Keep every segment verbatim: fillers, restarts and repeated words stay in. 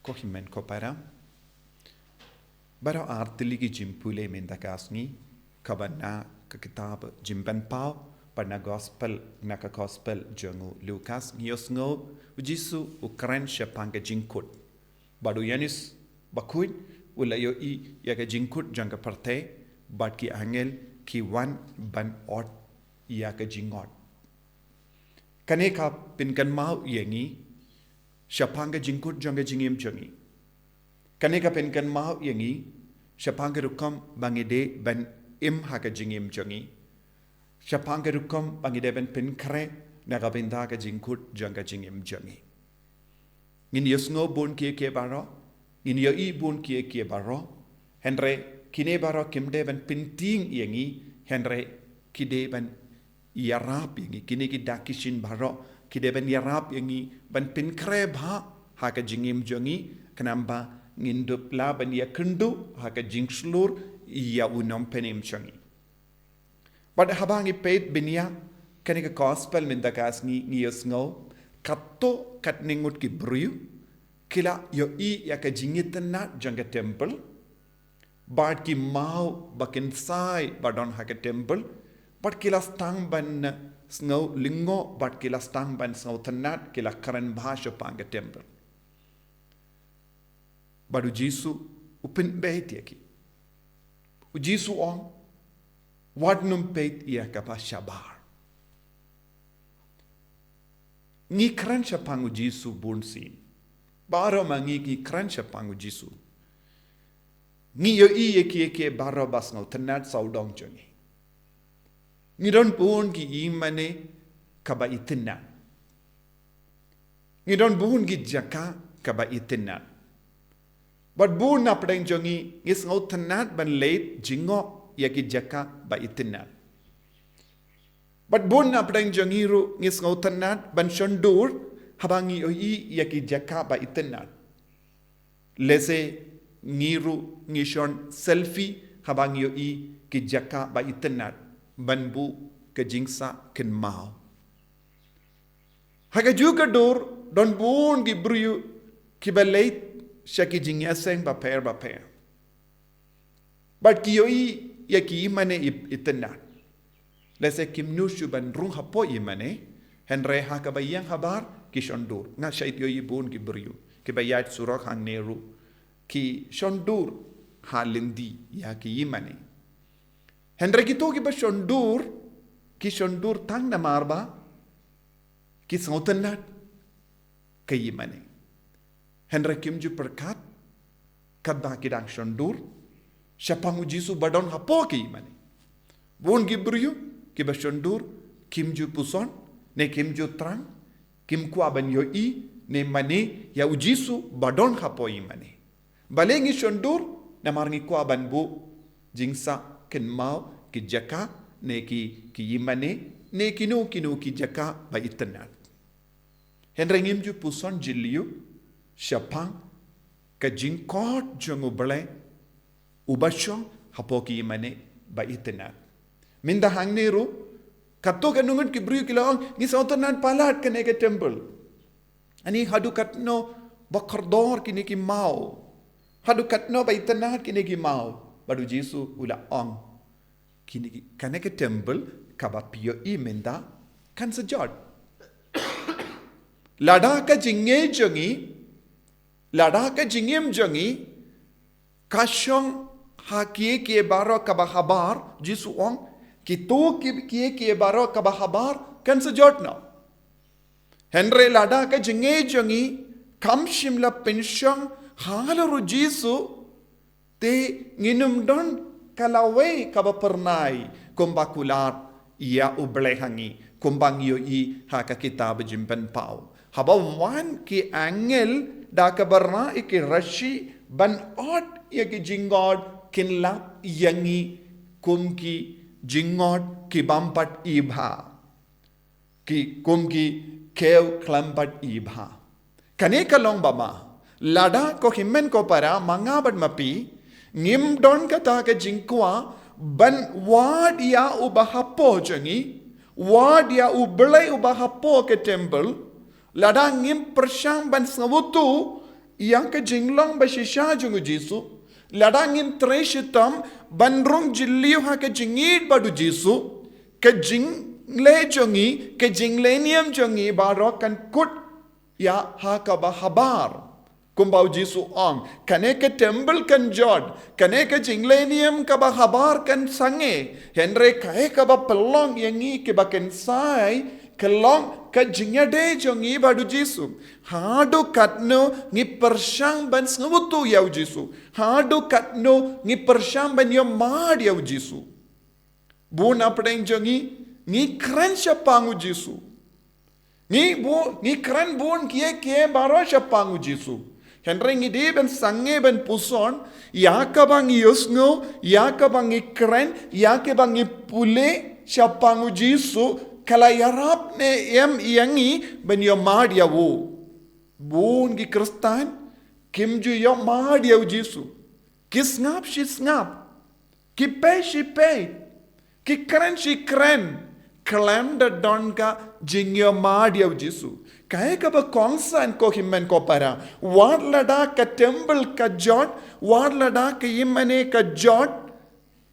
Ko hynmen ko para, baroh ar tylli ki jingpule mynta ka sngi, kaba na ka kitab Jingpynpaw, bad na gospel, na ka gospel jong u Lukas, ngi ïohsngew u Jisu u kren shaphang ka jingkut. Bad u Ïoannis Bakhuid u la ïohi ïa ka jingkut jong ka pyrthei, bad ki angel ki wan ban ot ïa ka jingngod. Kane ka pynkynmaw ïa ngi shaphang ka jingkut jong ka jingim jong ngi. Kane ka pynkynmaw ïa ngi shaphang ka rukom ba ngi dei ban im ha ka jingim jong ngi, shaphang ka rukom ba ngi dei ban pynkhreh na ka bynta ka jingkut jong ka jingim jong ngi. Ngin ïohsngew bun kiei kiei baroh, ngin ïohi bun kiei kiei baroh, hynrei kine baroh kim dei ban pyntieng ïa ngi, hynrei ki dei ban ïarap ïa ngi. Kine ki dak ki shin baroh ki dei ban ïarap ïa ngi ban pynkhreh bha ha ka jingim jong ngi, khnang ba ngin dup lah ban ïakynduh ha ka jingshlur ïa u nongpynim jong ngi. Bad haba ngi peit bniah kane ka gospel mynta ka sngi, ngi ïohsngew katto katne ngut ki briew ki la ïohi ïa ka jingitynnad jong ka temple, bad ki maw ba kynsai ba don ha ka temple, bad ki la sdang ban sngew lyngngoh, bad ki la sdang ban sngewtynnad, ki la kren bha shaphang ka temple. Bad u Jisu u pynbeit ïa ki. U Jisu u ong, wat nym peit ïa kaba shabar. Ngi kren shaphang u Jisu bun sien. Baroh ma ngi ngi kren shaphang u Jisu. Ngi ïohi ïa kiei kiei baroh ba sngewtynnad sawdong jong ngi. Ngi don bun ki ïingmane kaba itynnad. Ngi don bun ki jaka kaba itynnad. Bad bun na pdeng jong ngi ngi sngewtynnad ban leit jngoh ïa ki jaka ba itynnad. Bad bun na pdeng jong ngi ruh ngi sngewtynnad ban shon dur haba ngi ïohi ïa ki jaka ba itynnad. Lehse ngi ruh ngi shon selfie haba ngi ïohi ki jaka ba itynnad ban buh ka jingsah kynmaw. Ha kajuh ka dur don bun ki briew kiba leit sha ki jingïaseng bapher bapher. Bad ki ïohi ïa ki ïingmane i-, itynnad. Lehse kim ju shu ban rung hapoh ïingmane, hynrei ha kaba ïeng habar ki shon dur. Nga shait ïohi bun ki briew kiba ïaid surok hangne ruh ki shon dur ha lynti ïa ki ïingmane. Hynrei kito kiba shon dur, ki shon dur tang namar ba ki sngewtynnad ka ïingmane. Hynrei kim ju pyrkhat katba ki dang shon dur shaphang u Jisu ba don hapoh ka ïingmane. Bun ki briew kiba shon dur kim ju puson ne kim ju thrang, kim kwah ban ïohi ne mane ïa u Jisu ba don hapoh ïingmane. Balei ngi shon dur? Namar ngi kwah ban buh jingsah kynmaw ki jaka ne ki, ki ïingmane ne kino kino ki jaka ba itynnad. Hynrei ngim ju puson jylliew shaphang ka jingkhot jong U Blei uba shong hapoh ki ïingmane ba itynnad. Mynta hangne ruh katto katne ngut ki briew ki la ong, ngi sngewtynnad palat kane ka temple. Ani haduh katno ba kordor kine ki maw. Haduh katno ba itynnad kine ki maw. Bad u Jisu u la ong, kine ki, kane ka temple kaba phi ïohi mynta kan sa jot. Lada ka jingngeit jong ngi, lada ka jingim jong ngi ka shong ha kiei kiei baroh kaba habar, Jisu ong, kito ki, kiei kiei baroh kaba habar kan sa jot noh. Hynrei lada ka jingngeit jong ngi kam shym la pynshong halor u Jisu, te ngin ym don ka lawei kaba phyrnai kumba kular ïa U Blei ha ngi, kumba ngi ïohi ha ka kitab Jingpynpaw. Haba wan ki angel da kaba rah ïa ki rashie ban ot ïa ki jingngod, kin lap ïa ngi kum ki jingngod ki bym pat ibha. Ki kum ki kiew khlem pat ibha. Kane ka long ba ma, lada ko hynmen ko para, ma nga bad ma phi, ngim don kata ka jingkwah ban wad ïa uba hapoh jong ngi, wad ïa U Blei uba hapoh ka temple, lada ngim pyrshang ban sngewthuh ïa ka jinglong ba shisha jong u Jisu. Lada ngin trei shitom ban rung jylliew ha ka jingïeit bad u Jisu, ka jingleh jong ngi, ka jingleh niam jong ngi baroh kan kut ïa ha kaba habar. Kumba u Jisu ong, kane ka temple kan jot, kane ka jingleh niam kaba habar kan sangeh. Hynrei kaei kaba pynlong ïa ngi kiba kynsai, ka long ka jingïadei jong ngi bad u Jisu. Haduh katno ngi pyrshang ban sngewthuh ïa u Jisu, haduh katno ngi pyrshang ban ïohmad ïa u Jisu. Bun na pdeng jong ngi, ngi kren shaphang u Jisu. Ngi bu, ngi kren bun kiei kiei baroh shaphang u Jisu. Hynrei ngi dei ban sangeh ban puson ïa kaba ngi ïohsngew, ïa kaba ngi kren, ïa kaba ngi pule shaphang u Jisu, ka la ïarap ne em ïa ngi ban ïohmad ïa u. Bun ki Khristan kim ju ïohmad ïa u Jisu. Ki sngap shi sngap, ki peit shi peit, ki kren shi kren, khlem da don ka jingïohmad ïa u Jisu. Kaei kaba kongsan, ko hynmen ko para, wat lada ka temple ka jot, wat lada ka ïingmane ka jot,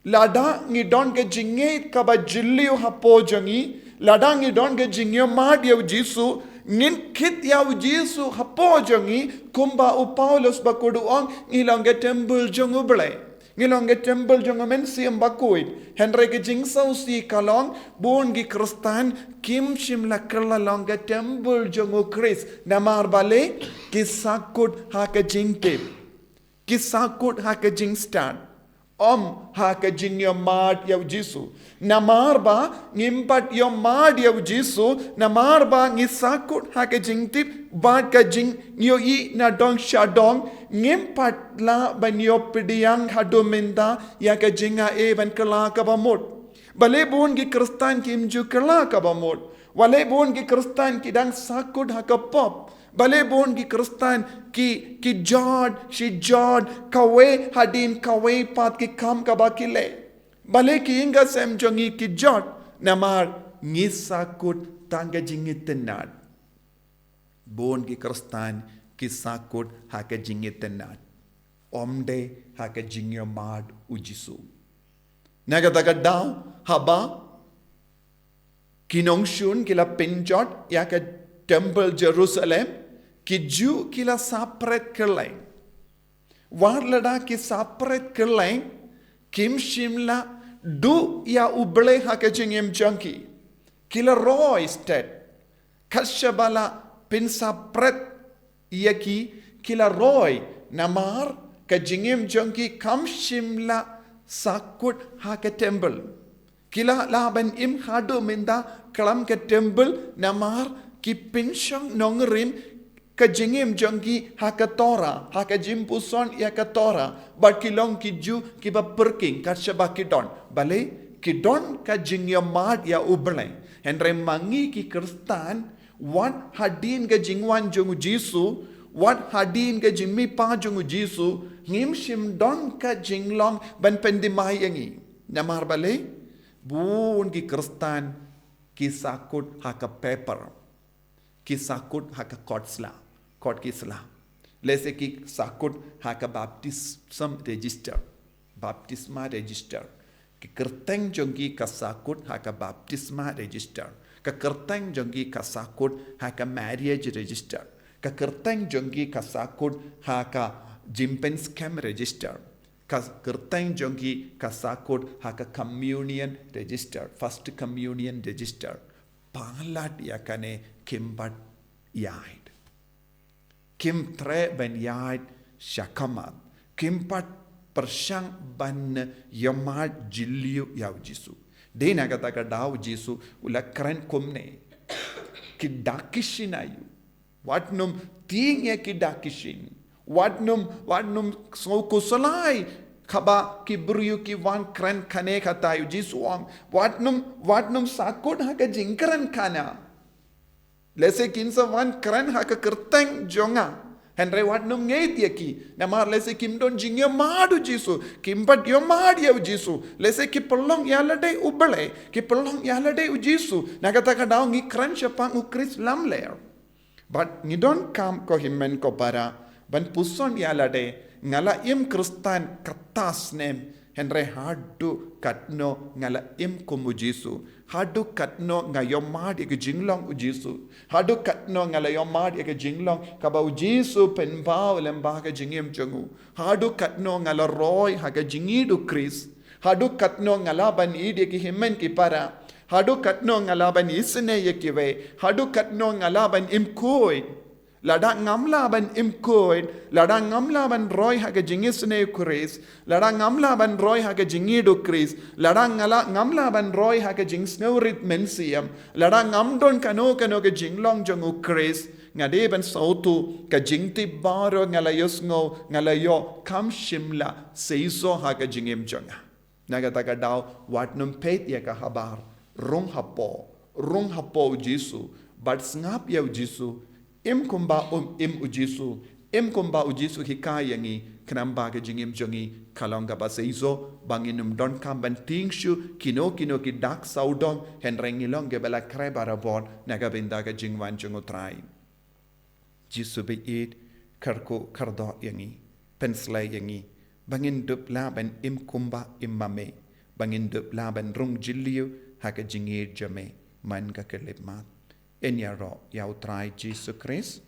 lada ngi don ka jingïeit kaba jylliew hapoh jong ngi, lada ngi don ka jingïohmad ïa u Jisu, ngin kit ïa u Jisu hapoh jong ngi, kumba u Paulus bakhuid u ong, ngi long ka temple jong u Blei. Ngi long ka temple jong u Mynsiem Bakhuid. Hynrei ka jingsngewsih ka long, bun ki Khristan kim shym la kylla long ka temple jong u Khrist. Namar balei? Ki sahkut ha ka jingtip. Ki sahkut ha ka jingstad. Ym ha ka jingïohmad ïa u Jisu. Namar ba ngim pat ïohmad ïa u Jisu, namar ba ngi sahkut ha ka jingtip bad ka jingïohi nadong shadong, ngim pat lah ban ïoh pdiang haduh mynta ïa ka jingaiei ban kylla kaba mut. Balei bun ki Khristan kim ju kylla kaba mut? Balei bun ki Khristan ki dang sahkut ha ka pop? Balei bun ki Khristan ki, ki jot shi jot, kawei hadien kawei pat ki kam kaba ki leh? Balei ki ïing ka sem jong ngi ki jot? Namar ngi sahkut tang ka jingitynnad. Bun ki Khristan ki sahkut ha ka jingitynnad, ym dei ha ka jingïohmad u Jisu. Na kata ka daw, haba ki nongshun ki la pynjot ïa ka temple Jerusalem, ki Jiw ki la sah pret kylleng. Wat lada ki sah pret kylleng, kim shym la duh ïa u Blei ha ka jingim jong ki. Ki la roi stet. Kat shaba la pynsah pret ïa ki, ki la roi, namar ka jingim jong ki kam shym la sahkut ha ka temple. Ki la lah ban im haduh mynta khlem ka temple, namar ki pynshong nongrim ka jingim jong ki ha ka Torah, ha ka jingpuson ïa ka Torah, bad ki long ki Jiw kiba pyrkhing kat shaba ki don. Balei? Ki don ka jingïohmad ïa u Blei. Hynrei ma ngi ki Khristan, wat hadien ka jingwan jong u Jisu, wat hadien ka jingmihpat jong u Jisu, ngim shym don ka jinglong ban pyndem ïa ngi. Namar balei? Bun ki Khristan ki sahkut ha ka paper. Ki sahkut ha ka kot sla, kot ki sla. Lehse ki sahkut ha ka baptism register, baptisma register. Ki kyrteng jong ki ka sahkut ha ka baptisma register. Ka kyrteng jong ki ka sahkut ha ka marriage register. Ka kyrteng jong ki ka sahkut ha ka jingpynskhem register. Ka kyrteng jong ki ka sahkut ha ka communion register, first communion register. Palat ïa kane, kim pat ïaid. Kim treh ban ïaid shakhmat. Kim pat pyrshang ban ïohmad jylliew ïa u Jisu. Dei na kata ka daw u Jisu u la kren kumne. Ki dak ki shin aïu. Wat nym tieng ïa ki dak ki shin. Wat nym, wat nym sngew khuslai haba ki briew ki wan kren khane khatai, u Jisu u ong. Wat nym, wat nym sahkut ha ka jingkren khana. Lehse kin sa wan kren ha ka kyrteng jong nga. Hynrei wat nym ngeit ïa ki. Namar lehse kim don jingïohmad u Jisu. Kim pat ïohmad ïa u Jisu. Lehse ki pynlong ïa lade u Blei. Ki pynlong ïa lade u Jisu. Na kata ka daw ngi kren shaphang u Khrist lamler. Bad ngi donkam, ko hynmen ko para, Ban puson ïa lade, nga la im Khristan kata snem, hynrei haduh katno nga la im kum u Jisu. Haduh katno nga ïoh mad ïa ka jinglong u Jisu. Haduh katno nga la ïoh mad ïa ka jinglong kaba u Jisu pynpaw lem bad ka jingim jong u. Haduh katno nga la roi ha ka jingïeit u Khrist. Haduh katno nga lah ban ïeit ïa ki hynmen ki para. Haduh katno nga lah ban isynei ïa kiwei. Haduh katno nga lah ban im khuid. Lada ngam lah ban im khuid, lada ngam lah ban roi ha ka jingisynei u Khrist, lada ngam lah ban roi ha ka jingïeit u Khrist, lada nga lah, ngam lah ban roi ha ka jingsngewrit mynsiem, lada ngam don kano kano ka jinglong jong u Khrist, nga dei ban sngewthuh ka jingtip baroh nga la ïohsngew, nga la ïoh, kam shym la seisoh ha ka jingim jong nga. Na kata ka daw, wat nym peit ïa ka habar, rung hapoh, rung hapoh u Jisu, bad sngap ïa u Jisu, im kumba um im u Jisu, im kumba u Jisu hikai ïa ngi, khnang ba ka jingim jong ngi ka long kaba seisoh, ba ngin ym donkam ban tieng shuh kino kino ki dak sawdong, hynrei ngin long kiba la khreh barabor na ka bynta ka jingwan jong u Trai. Jisu baieit, kyrkhu kyrdoh ïa ngi, pynslei ïa ngi, ba ngin dup lah ban im kumba im ma me, ba ngin dup lah ban rung jylliew ha ka jingïeit jong me man ka khyllipmat. Yn ïaroh ïa u Trai Jisu Khrist.